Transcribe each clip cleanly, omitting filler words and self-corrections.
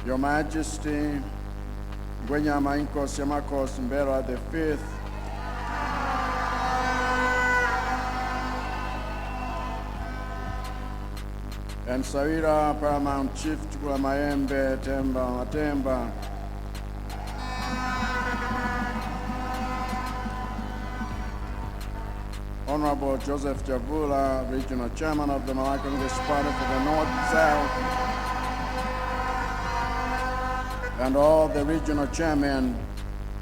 Your Majesty, Ngwenyama Inkosi Yamakhosi M'mbelwa the Fifth, and Sawira Paramount Chief Chikulamayembe Temba Matemba, Honorable Joseph Javula, Regional Chairman of the Malawi Congress Party for the North South, and all the regional chairmen,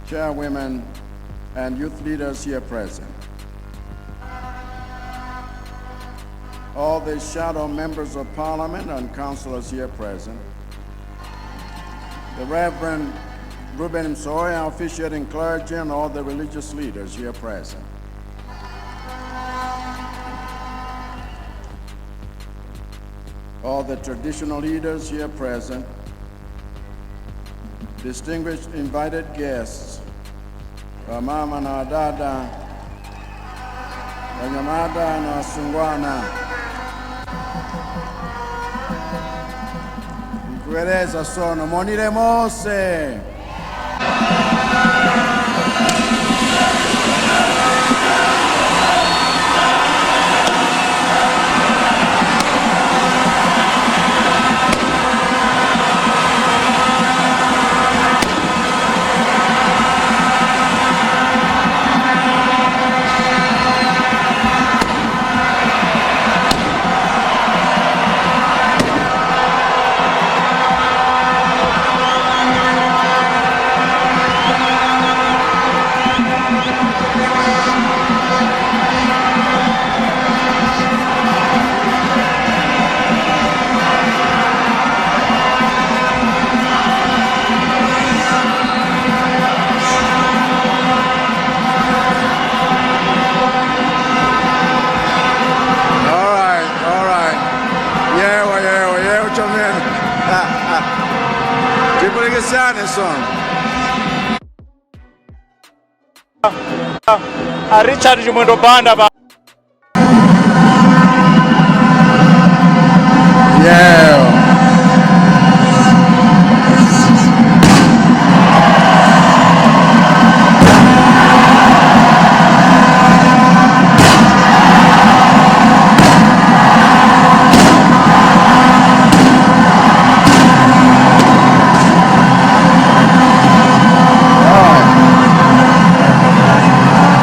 chairwomen, and youth leaders here present. All the shadow members of parliament and councillors here present. The Reverend Ruben Msowoya, officiating clergy, and all the religious leaders here present. All the traditional leaders here present, distinguished invited guests, wamama na wadada, wanyamata na wasungwana, nkueleza sono monire mose. All right, all right. Yewa, yewa, yewa, chomene. Tipulikisane sono. A Richard Chimwendo Banda pa. Yeah.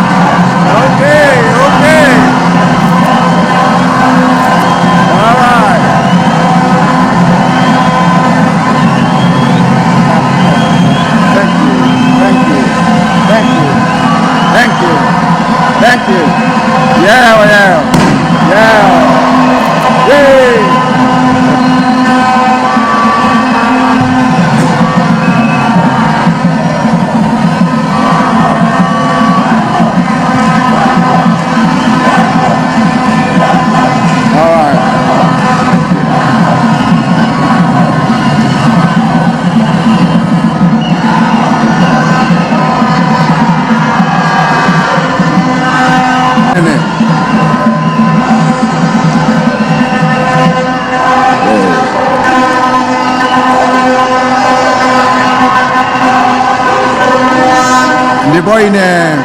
Okay, okay. All right. Thank you, thank you, thank you, thank you, thank you. Yeah. Yay! All right. Amen. Ndipo ine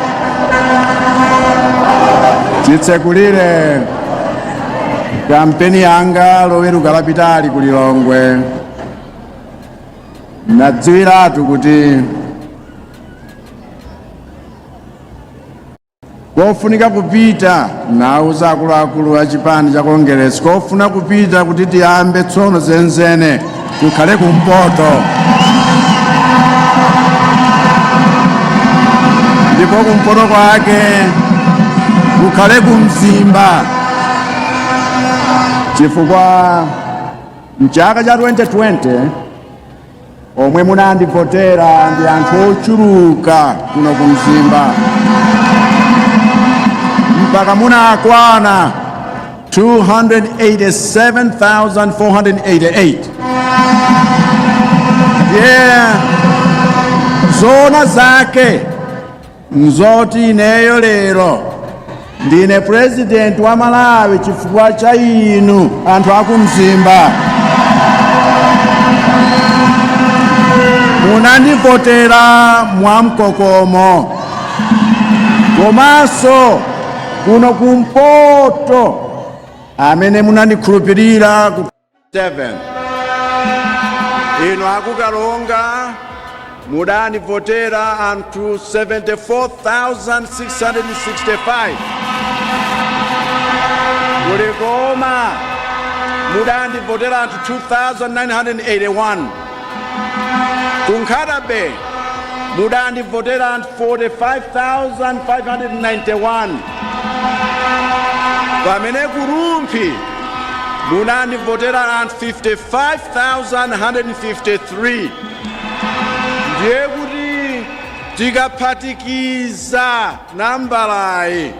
chitsekulire kampeni yanga Loweruka lapitali ku Lilongwe, nadziwiratu kuti kofunika kupita, nauza akuluakulu a chipani cha Kongeresi, kofuna kupita kuti tiyambe tsono zenzene kukhale kumpoto, ndipo kumpoto kwake kukhale kumzimba, chifukwa mchaka cha 2020 omwe munandivotera ndi anthu ochuluka kuno kumzimba, mpaka munakwana 287,488. Yeah, zona zake nzoti ineyo lero ndine president wa Malawi chifukwa cha inu anthu akumzimba. Munandivotera mwamkokomo. Komanso kuno kumpoto, amene munandikhulupirira ku 7, ino aku Karonga mudandivotera anthu 74,665. Ku Likoma mudandivotera anthu 2981. Ku Nkhata Bay mudandivotera anthu 45,591, pamene ku Rumphi munandivotera anthu 55,153. Ndiye kuti tikaphatikiza nambalayi,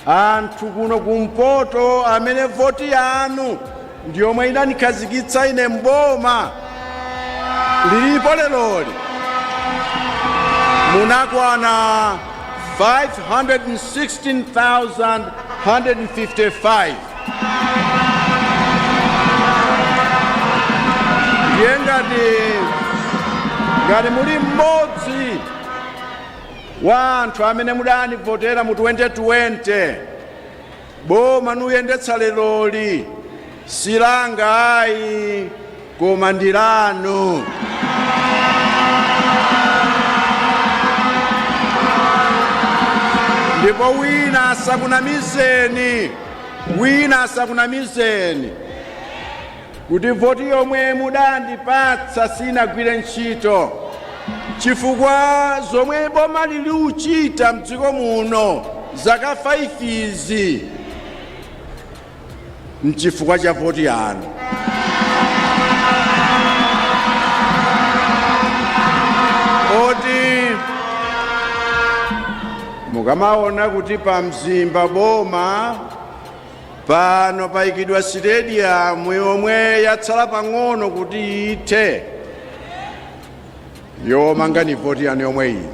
anthu kuno kumpoto amene voti yanu ndiyomwe inandikhazikitsa ine mboma lilipo leroli, munakwana 516,155. Ndiye ngati muli mmodzi wa anthu amene mudandivotera mu 2020, boma nuyendetsa leroli silanga ayi, koma ndi lanu. Ndipo wina asakunamizeni, wina asakunamizeni kuti voti yomwe mudandipatsa sinagwire ntchito, chifukwa zomwe boma liliuchita mdziko muno zaka 5 izi mchifukwa cha voti yanu. Oti mukamaona kuti pa Mzimba boma pano payikidwa sitediyamu yomwe yatsala pang'ono kuti ithe, yomanga ni voti yanu yomwe iyi.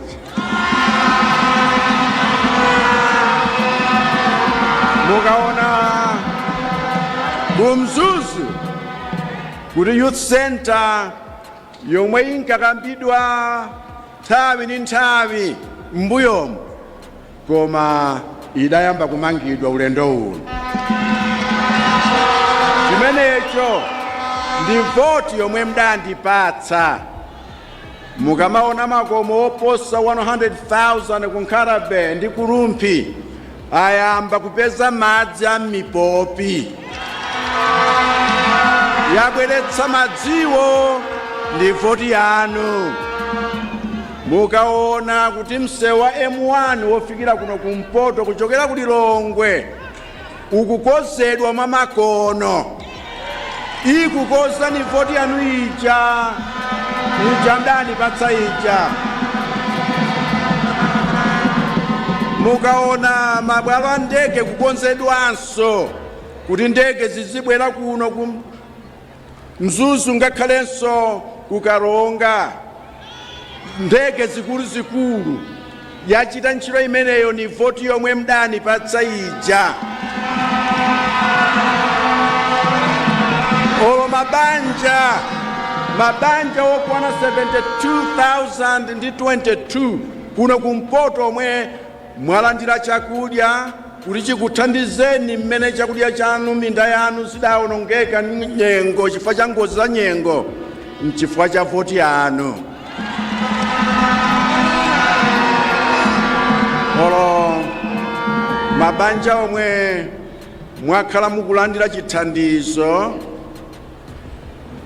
Mukaona ku Mzuzu kuti youth center yomwe inkakambidwa nthawi ndi nthawi m'mbuyomu, koma idayamba kumangidwa ulendo uno, chimenecho ndi voti yomwe mdandipatsa. Mukamaona makomo oposa 100,000 ku Nkhata Bay ndi ku Rumphi ayamba kupeza madzi a mipopi, yabweretsa madziwo ndi voti yanu. Mukaona kuti msewu wa M1 wofikira kuno kumpoto kuchokera ku Lilongwe ukukozedwa mwa makono, ikukoza ni voti yanu ija, ija mdandipatsa ija. Mukaona mabwalo a ndege kukonzedwanso kuti ndege zizibwera kuno ku Mzuzu ngakhalenso ku Karonga, ndege zikuluzikulu, yachita ntchito imeneyo ni voti yomwe mdanipatsa ija. Olo mabanja okwana 72,022 ndi 22 kuno kumpoto omwe mwalandira chakudya kuti chikuthandizeni mmene chakudya chanu, minda yanu zidawonongeka nyengo chifukwa cha ngozi za nyengo, mchifukwa cha voti yanu. Olo mabanja omwe mwakhala mukulandira chithandizo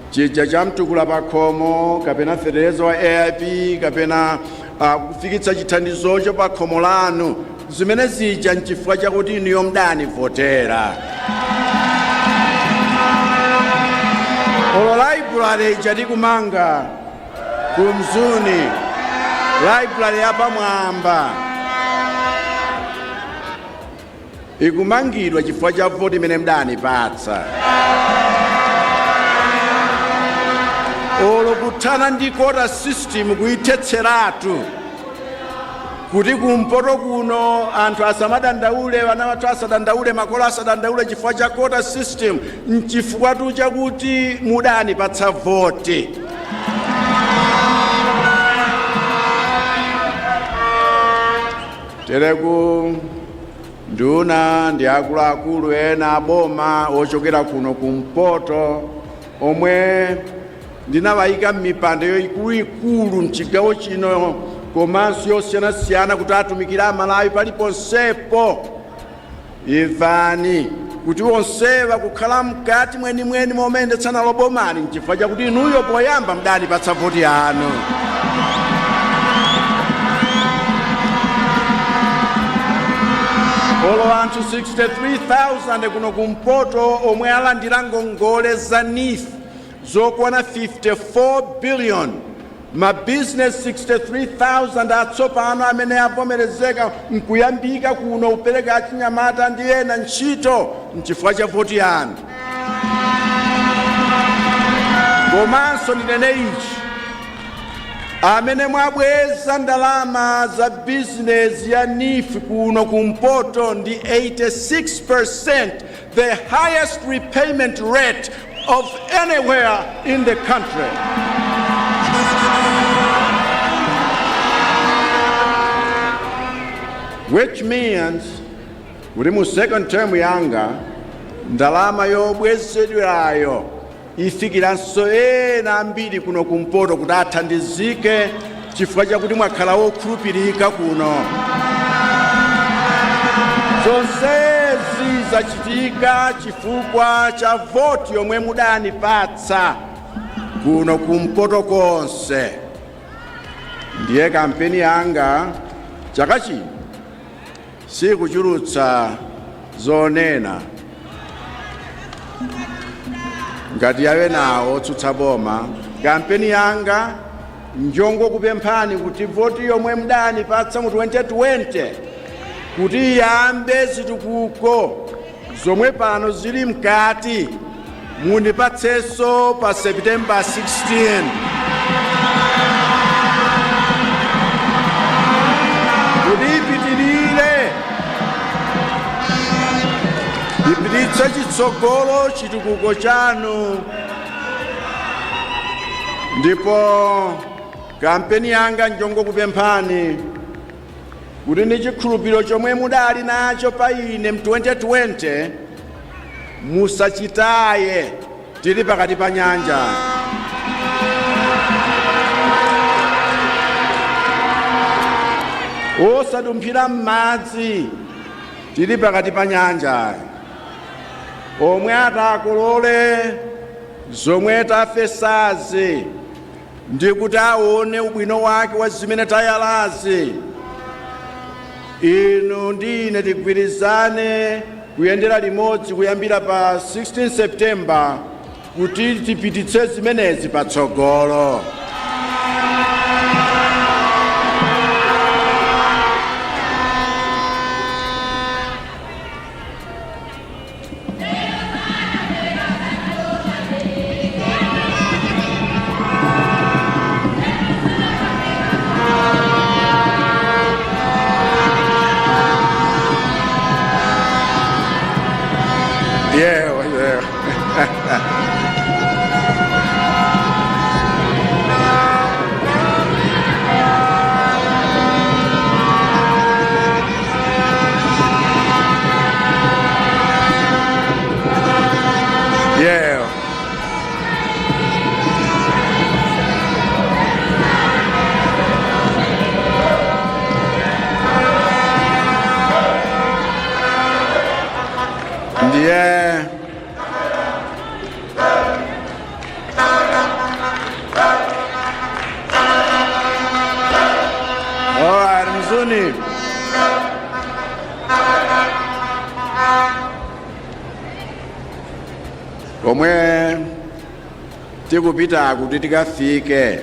chija cha mtukula pakhomo kapena fetereza wa AIP kapena kufikitsa chithandizocho pa khomo lanu, zimene zija nchifukwa chakuti inuyo mdanivotera. Olo library ija tikumanga ku Mzuni, library yapamwamba, ikumangidwa chifukwa cha voti imene mdanipatsa. Olo kuthana ndi quota system, kuithetseratu kuti kumpoto kuno anthu asamadandaule, vana vathu asadandaule, makolo asadandaule chifukwa cha quota system, nchifukwa tu chakuti mudanipatsa voti. Tereku nduna ndi akuluakulu ena aboma ochokera kuno kumpoto omwe ndinawayika m'mipando yoikuluikulu mchigawo chino komanso yosiyanasiyana kuti atumikire Amalawi paliponsepo, imvani kuti onsewa kukhala mkati mwenimweni momayendetsa nalo bomali nchifukwa chakuti inuyo poyamba mudandipatsa voti yanu. Olo anthu 63,000 kuno kumpoto omwe alandira ngongole za NEEF zokwana 54 billion, mabizinesi 63,000 atsopano amene avomerezeka nkuyambika kuno kupereka achinyamata ndi ena ntchito nchifukwa cha voti yanu. Komanso ndinene ichi: amene mwabweza ndalama za bizinesi ya NEEF kuno kumpoto ndi 86%, the highest repayment rate of anywhere in the country. Which means kuti mu second term yanga ndalama yobwezedwerayo ifikiranso ena ambiri kuno kumpoto kuti athandizike chifukwa chakuti mwakhala wokhulupirika kuno. Zonsezi zachitika chifukwa cha voti yomwe mudanipatsa kuno kumpoto konse. Ndiye kampeni yanga chaka chino sikuchulutsa zonena ngati yawe nawo otsutsa boma. Kampeni yanga njongokupemphani kuti voti yomwe mudanipatsa mu 2020 kuti iyambe zitukuko zomwe pano zili mkati, mundipatsenso pa September 16 kuti ipitirire, ipititse chitsogolo chitukuko chanu. Ndipo kampeni yanga njongokupemphani kuti ndi chikhulupiriro chomwe mudali nacho pa ine mu 2020 musachitaye tili pakati pa nyanja. Osadumphira m'madzi tili pakati pa nyanja. Omwe atakolole zomwe tafesazi ndi kuti aone ubwino wake wa zimene tayalazi, inu ndi ine tigwirizane kuyendera limodzi kuyambira pa 16 September kuti tipititse zimenezi patsogolo. Yeah. Yeah. Ndiye all right, Mzuni. Komwe tikupita kuti tikafike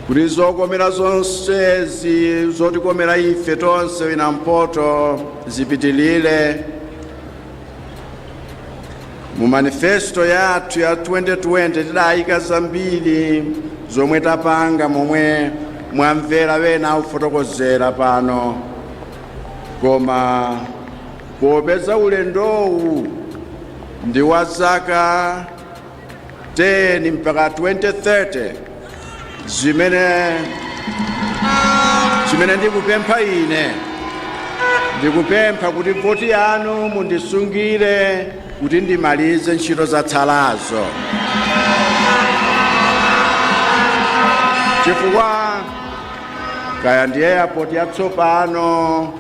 kuti zokomera zonsezi zotikomera ife tonse wina mpoto zipitilire. Mu manifesto yathu ya 2020 tidayika zambiri zomwe tapanga, momwe mwamvera wena akufotokozera pano. Koma popeza ulendowu ndi wa zaka 10 mpaka 2030, zimene Chimene ndikupempha ine, ndikupempha kuti voti yanu mundisungire kuti ndimalize ntchito zatsalazo, chifukwa kaya ndi airport yatsopano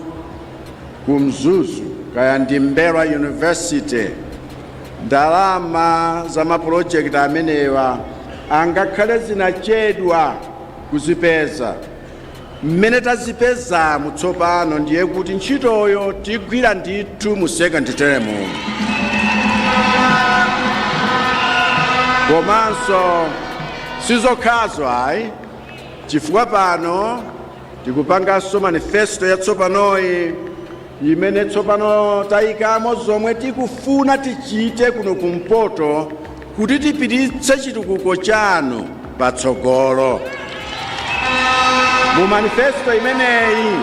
ku Mzuzu, kaya ndi M'mbelwa University, ndalama za mapulojekiti amenewa angakhale zinachedwa kuzipeza, mmene tazipezamu tsopano ndiye kuti ntchitoyo tigwira ndithu mu second term. Komanso sizokhazo ayi, chifukwa pano tikupanganso manifesto yatsopanoyi imene tsopano tayikamo zomwe tikufuna tichite kuno kumpoto kuti tipititse chitukuko chanu patsogolo. Mu manifesto imeneyi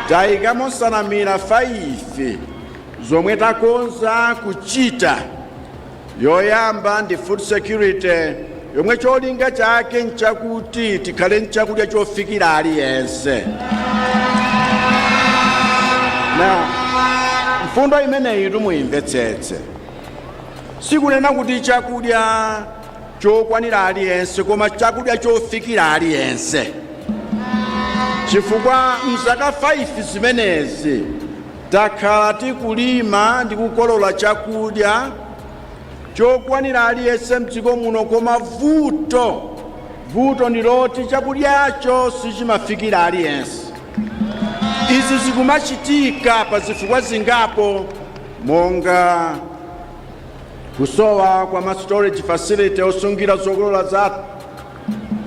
tayikamo nsanamira 5 zomwe takonza kuchita. Yoyamba ndi food security, yomwe cholinga chake nchakuti tikhale nchakudya chofikira aliyense. Na mfundo imeneyi tumuyimvetsetse, sikunena kuti chakudya chokwanira aliyense, koma chakudya chofikira aliyense, chifukwa mzaka 5 zimenezi takhala tikulima ndi kukolola chakudya chokwanira aliyense mdziko muno, koma vuto ndi loti chakudyacho sichimafikira aliyense. Izi zikumachitika pa zifukwa zingapo, monga kusowa kwa ma storage facility osungira zokolola zathu,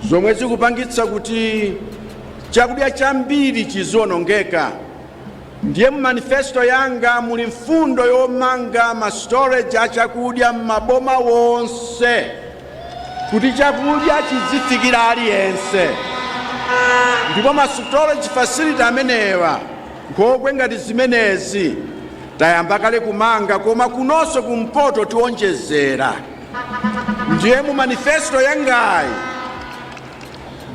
zomwe zikupangitsa kuti chakudya chambiri chizionongeka. Ndiye mu manifesto yanga muli mfundo yomanga ma storage achakudya m'maboma wonse kuti chakudya chizifikira aliyense. Ndipo ma storage facility amenewa, nkhokwe ngati zimenezi, tayamba kale kumanga, koma kunonso kumpoto tionjezera. Ndiye mu manifesto yangayi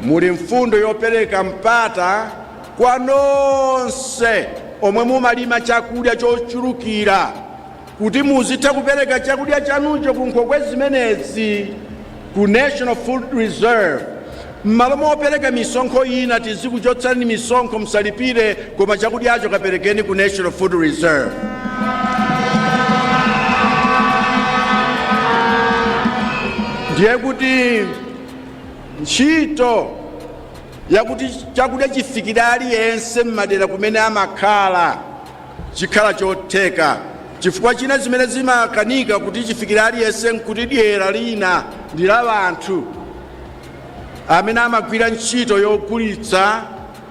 muli mfundo yopereka mpata kwa nonse omwe mumalima chakudya chochulukira kuti muzitha kupereka chakudya chanucho ku nkhokwe zimenezi, ku National Food Reserve. M'malo mopereka misonkho ina, tizikuchotsani misonkho, musalipire, koma chakudyacho kaperekeni ku National Food Reserve. Ndiye kuti ntchito yakuti chakudya chifikire aliyense m'madera kumene amakhala chikhala chotheka, chifukwa china zimene zimakanika kuti chifikire aliyense nkuti dyera lina ndi la anthu amene amagwira ntchito yogulitsa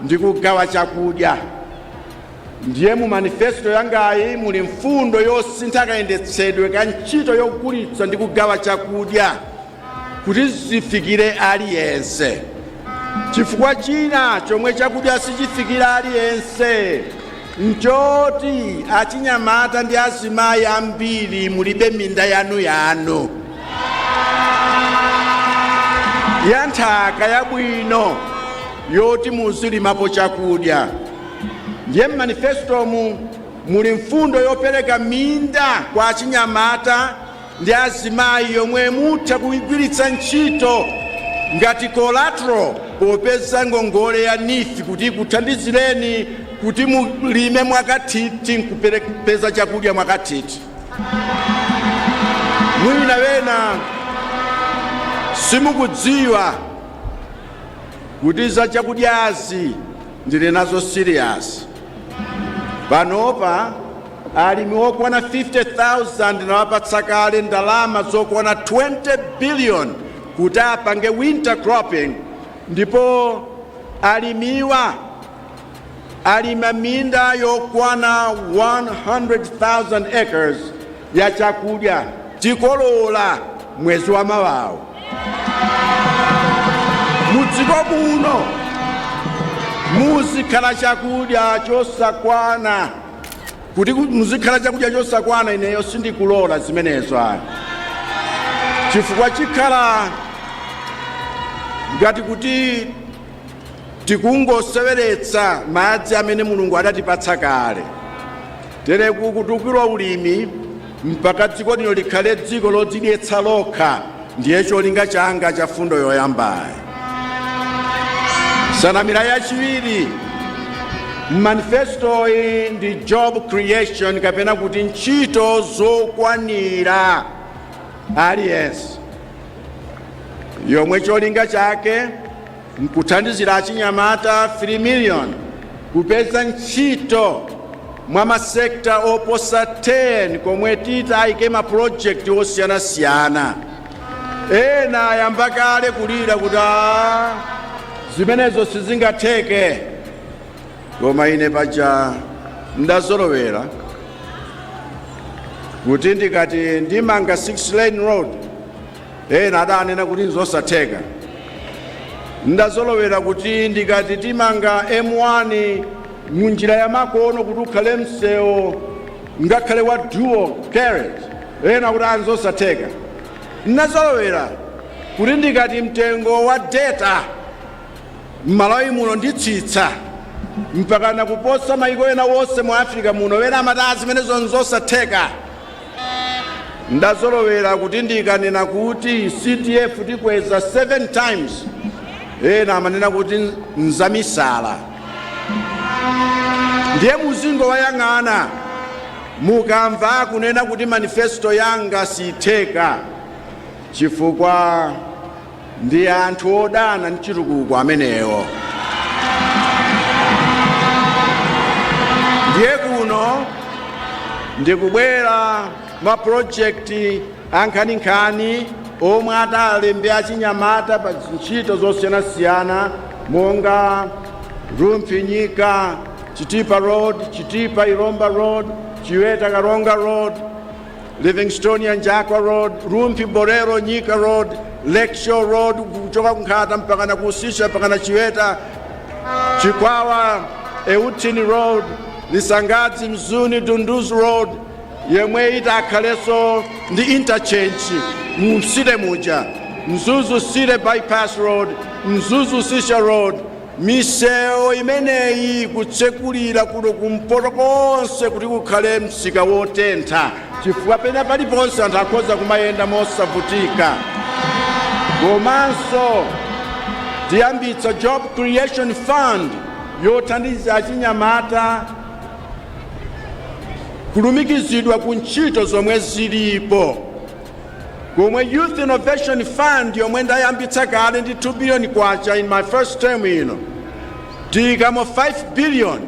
ndi kugawa chakudya. Ndiye mu manifesto yangayi muli mfundo yosintha kayendetsedwe ka ntchito yogulitsa ndi kugawa chakudya kuti zifikire aliyense. Chifukwa china chomwe chakudya sichifikira aliyense nchoti achinyamata ndi azimayi ambiri mulibe minda yanu yanu ya nthaka yabwino yoti muzilimapo chakudya. Ndiye mmanifestomu muli mfundo yopereka minda kwa achinyamata ndi azimayi yomwe mutha kuigwiritsa ntchito ngati collateral popeza ngongole ya NEEF kuti ikuthandizireni kuti mulime mwakathithi nkupeza chakudya mwakathithi. Mwina wena simukudziwa kuti za chakudyazi ndili nazo serious. Panopa alimi okwana 50,000 nawapatsa kale ndalama zokwana 20 billion kuti apange winter cropping, ndipo alimiwa alima minda yokwana 100,000 acres ya chakudya. Tikolola mwezi wa mawawo. Mudziko muno muzikhala chakudya chosakwana, kuti muzikhala chakudya chosakwana ineyo sindikulola zimenezo ayi, chifukwa chikhala ngati kuti Tikungoseweretsa madzi amene Mulungu adatipatsa kale. Tere kukutukira ulimi mpaka dziko lino likhale dziko lodzidyetsa lokha ndiye cholinga changa cha fundo yoyambayi. Nsanamira yachiwiri manifesto iyi ndi job creation, kapena kuti ntchito zokwanira aliyense, yomwe cholinga chake nkuthandizira achinyamata 3 million kupeza ntchito mwa ma sector oposa 10 komwe titayike ma project osiyanasiyana. Ena ayamba kale kulira kuti, "Ah, zimenezo sizingatheke." Koma ine paja ndazolowera kuti ndikati ndimanga 6 lane road, ena adanena kuti nzosatheka. Ndazolowera kuti ndikati timanga M1 munjira ya makono kuti ukhale msewu ngakhale wa dual carriage, ena kuti anzosatheka. Ndazolowera kuti ndikati mtengo wa data m'Malawi muno nditsitsa mpakana kuposa maiko ena wonse mu Africa muno, wena amati, "Ah, zimenezo nzosatheka." Ndazolowera kuti ndikanena kuti CDF tikweza 7 times, ena amanena kuti nzamisala. Ndiye muzingo wayang'ana, mukamva kunena kuti manifesto yanga sitheka, chifukwa ndi anthu odana ndi chitukuko amenewo. Ndiye kuno ndikubwera ma project ankhaninkhani omwe atalembe achinyamata pa ntchito zosiyanasiyana, monga Rumphi Nyika Chitipa Road, Chitipa Ilomba Road, Chiweta Karonga Road, Livingstonia Njakwa Road, Rumphi Bolero Nyika Road, Lakeshore Road kuchoka Kunkhata mpaka na Usisha mpaka na Chiweta, Chikwawa Euthini Road, Lisangadzi Mzuni Dunduzu Road yemwe itakhalenso ndi interchange mu city muja, Mzuzu City Bypass Road, Mzuzu Sisha Road. Misewu imeneyi kutsekulira kuno kumpoto konse kuti kukhale msika wotentha, chifukwa pena paliponse anthu akhoza kumayenda mosavutika. Komanso tiyambitsa Job Creation Fund yothandiza achinyamata kulumikizidwa ku ntchito zomwe zilipo, komwe Youth Innovation Fund yomwe ndayambitsa kale ndi 2 billion kwacha in my first term ino, tiyikamo 5 billion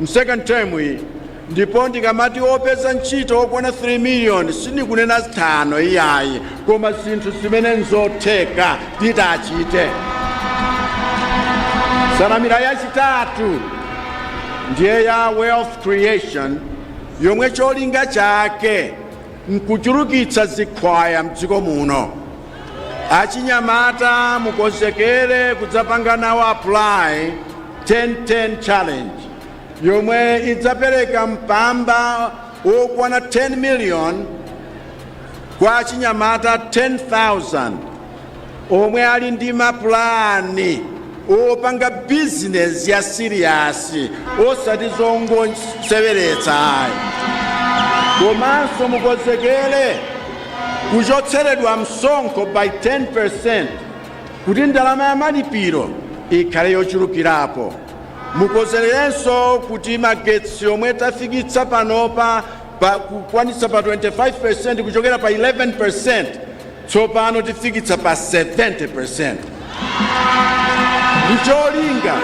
m second term iyi. Ndipo ndikamati opeza ntchito okwana 3 million, sindikunena zithano iyayi, koma zinthu zimene nzotheka titachite. Nsanamira yachitatu ndiye ya wealth creation, yomwe cholinga chake nkuchulukitsa zikhwaya mdziko muno. Achinyamata, mukonzekere kudzapanga nawo apply 10-10 Challenge yomwe idzapereka mpamba wokwana 10 million kwa achinyamata 10,000 omwe ali ndi mapulani opanga bizinesi ya serious, osati zongoseweretsa ayi. Komanso mukonzekere kuchotseredwa msonkho by 10% kuti ndalama ya malipiro ikhale yochulukirapo. Mukonzekerenso kuti magetsi omwe tafikitsa panopa pa kukwanitsa pa 25% kuchokera pa 11%, tsopano tifikitsa pa 70%, ndi cholinga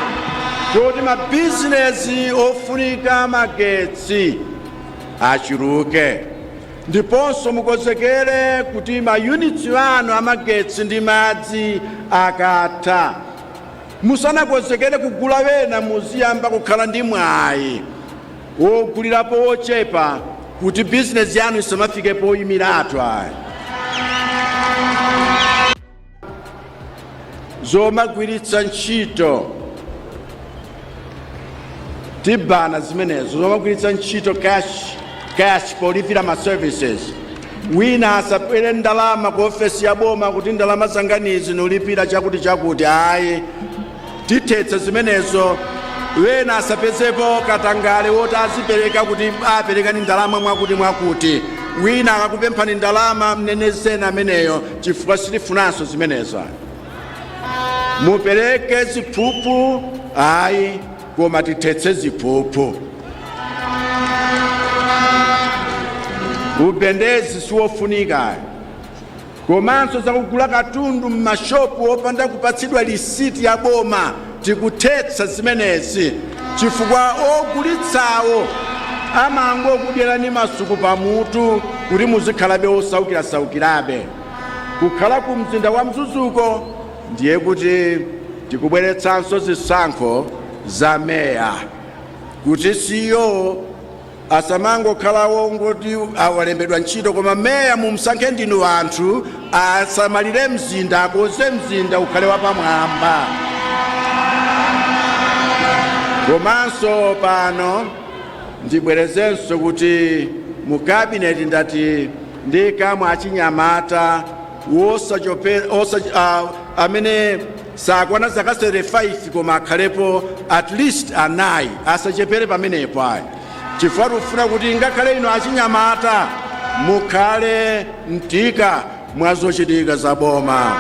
choti mabizinesi ofunika magetsi achuluke. Ndiponso mukonzekere kuti ma units anu amagetsi ndi madzi akatha, musanakonzekere kugula wena, muziyamba kukhala ndi mwayi wogulirapo wochepa kuti bizinesi yanu isamafike poyimiratu ayi. Zomagwiritsa ntchito tibana zimenezo, zomagwiritsa ntchito cash polipira ma services. Wina asabwere ndalama ku ofesi ya boma kuti, "Ndalama zanganizi nulipira chakuti chakuti," ayi. Tithetsa zimenezo. Wena asapezepo katangale woti azipereka kuti aperekani ndalama mwakuti mwakuti. Wina akakupemphani ndalama, mnenezeni ameneyo, chifukwa sitifunanso zimenezo. Mupereke ziphuphu ayi, koma tithetse ziphuphu. Ubendezi siwofunika. Komanso zakugula katundu m'mashopu opanda kupatsidwa lisiti ya boma, tikuthetsa zimenezi, chifukwa ogulitsawo amangokudyerani masuku pamutu kuti muzikhalabe osaukirasaukirabe kukhala ku mzinda wa Mzuzuko. Ndiye kuti tikubweretsanso zisankho za meya, kuti CEO asamangokhala ngoti awalembedwa ntchito, koma meya mumsankhe ndinu anthu, asamalire mzinda, akonze mzinda ukhale wapamwamba. Komanso pano ndibwerezenso kuti mu kabineti ndati ndikamwe achinyamata wosachope osa, amene sakwana zaka 35, koma akhalepo at least anayi, asachepere pamenepo ayi, chifukwa tikufuna kuti ngakhale ino achinyamata mukhale mtika mwa zochitika za boma.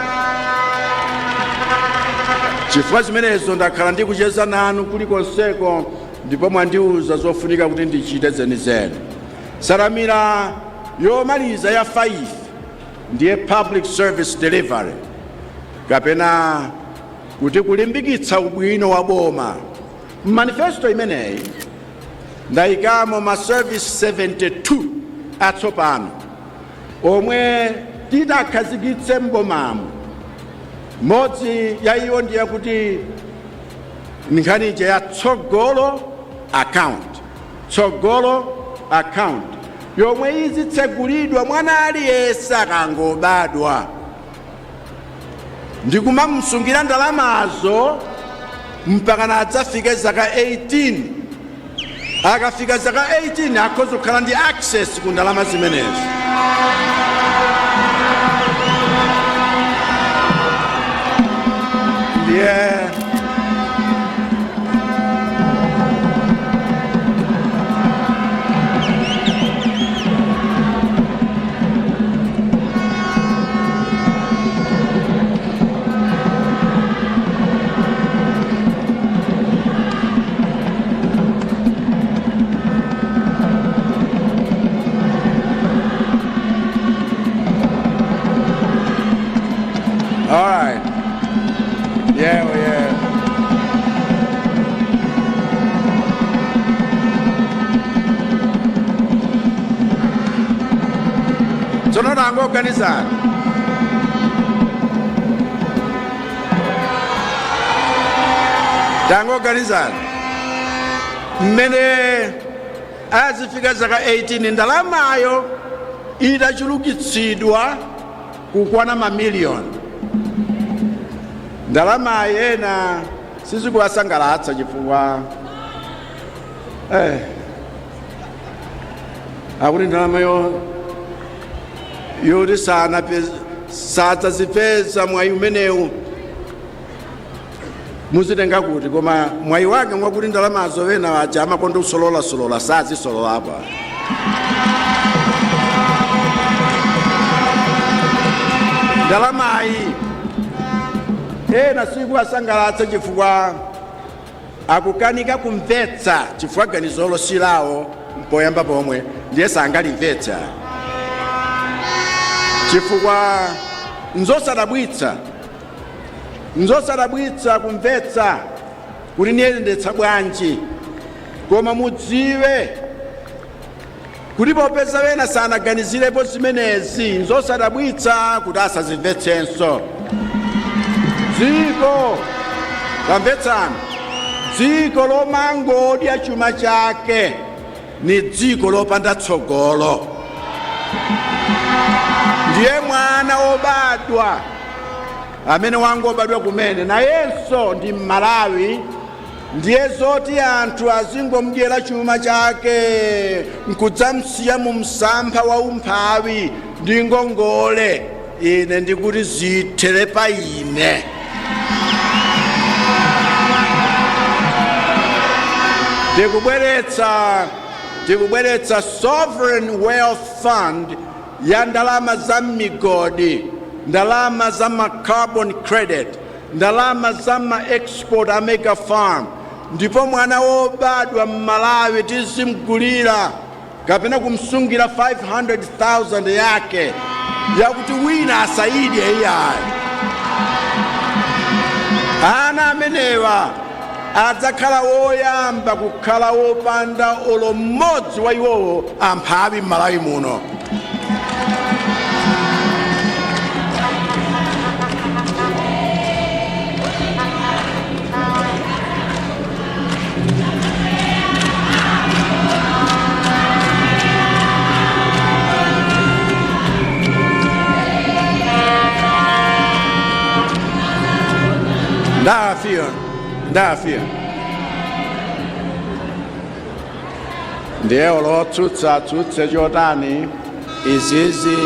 Chifukwa zimenezo ndakhala ndikucheza nanu kulikonseko, ndipo mwandiuza zofunika kuti ndichite zenizeni. Nsanamira yomaliza ya 5 ndiye public service delivery, kapena kuti kulimbikitsa ubwino wa boma. Manifesto imeneyi ndayikamo ma service 72 atsopano omwe titakhazikitse mbomamo. Mmodzi ya iwo ndiye kuti nkhani ija ya Tsogolo Account, Tsogolo Account yomwe izitsegulidwa mwana aliyense akangobadwa, ndikumamsungira ndalamazo mpaka adzafike zaka 18. Akafika zaka 18 akhoza kukhala ndi access ku ndalama zimenezi. Ndiye All right. Yeah. Tsono tangoganizani, tangoganizani mmene azifika zaka 18, ndalamayo itachulukitsidwa kukwana mamiliyoni. Ndalamayi ena sizikuwasangalatsa chifukwa akuti ndalama yoti sadzazipeza mwayi umenewu muzitenga kuti. Koma mwayi wake mwakuti ndalamazo wena aja amakonda kusololasola sazisololapo. Ndalamayi ena sikuwasangalatsa chifukwa akukanika kumvetsa, chifukwa ganizolo si lawo poyamba pomwe, ndiye sangalimvetsa. Chifukwa nzosadabwitsa, nzosadabwitsa kumvetsa kuti niyendetsa bwanji. Koma mudziwe kuti popeza wena sanaganizirepo zimenezi, nzosadabwitsa kuti asazimvetsenso. Dziko, tamvetsani, dziko lomangodya chuma chake ni dziko lopanda tsogolo. Ndiye mwana wobadwa amene wangobadwa kumene nayenso ndi Mmalawi. Ndiye zoti anthu azingomdyera chuma chake nkudzamsiya mu msampha wa umphawi ndi ngongole, ine ndikuti zithere pa ine. Tikubweretsa sovereign wealth fund ya ndalama za migodi, ndalama za ma carbon credit, ndalama za ma export a mega farm. Ndipo mwana wobadwa mMalawi tizimgulira kapena kumsungira 500,000 yake yakuti wina asayidye iyayi. Ana amenewa adzakhala woyamba kukhala wopanda olo mmodzi wa iwowo amphawi m'Malawi muno. Ndafiyo, ndafiyo. Ndiye olotsutsa atsutse chotani, izizi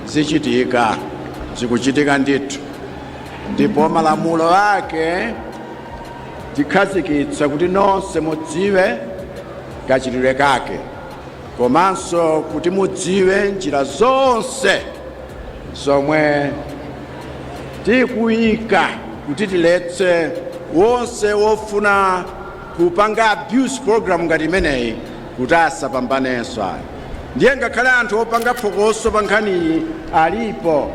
zichitika, zikuchitika ndithu. Ndipo malamulo ake tikhazikitsa kuti nonse mudziwe kachitidwe kake, komanso kuti mudziwe njira zonse zomwe tikuyika kuti tiletse wonse wofuna kupanga abuse program ngati imeneyi kuti asapambanenso ayi. Ndiye ngakhale anthu opanga phokoso pa nkhaniyi alipo,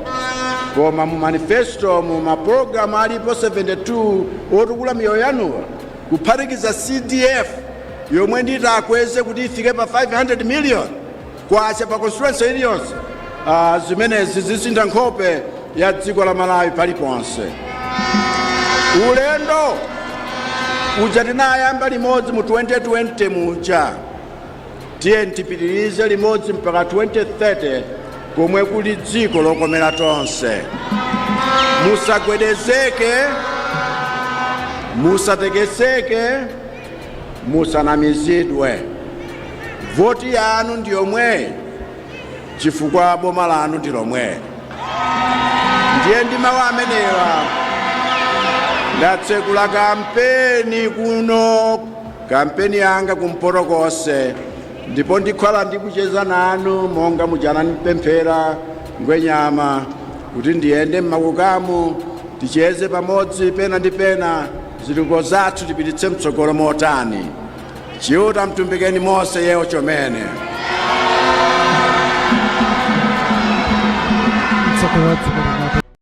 koma mu manifesto, mu mapulogalamu alipo 72 otukula miyoyo yanuwa, kuphatikiza CDF yomwe nditakweze kuti ifike pa 500 million kwacha pa constituency iliyonse, zimenezi zisintha nkhope ya dziko la Malawi paliponse. Ulendo uja tinayamba limodzi mu 2020 muja, tiye tipitirize limodzi mpaka 2030 komwe kuli dziko lokomera tonse. Musagwedezeke, musatekeseke, musanamizidwe. Voti yanu ndi yomweyi chifukwa boma lanu ndi lomwe. Ndiye ndi mawu amenewa ndatsekula kampeni kuno, kampeni yanga kumpoto konse, ndipo ndikhala ndikucheza nanu monga mujana ndipemphera Ngwenyama kuti ndiyende mmakukamu, ticheze pamodzi pena ndi pena, zitukuko zathu tipititse mtsogolo motani. Chiuta mtumbikeni mose yewo chomene. Mtsogoleri wa dziko lino.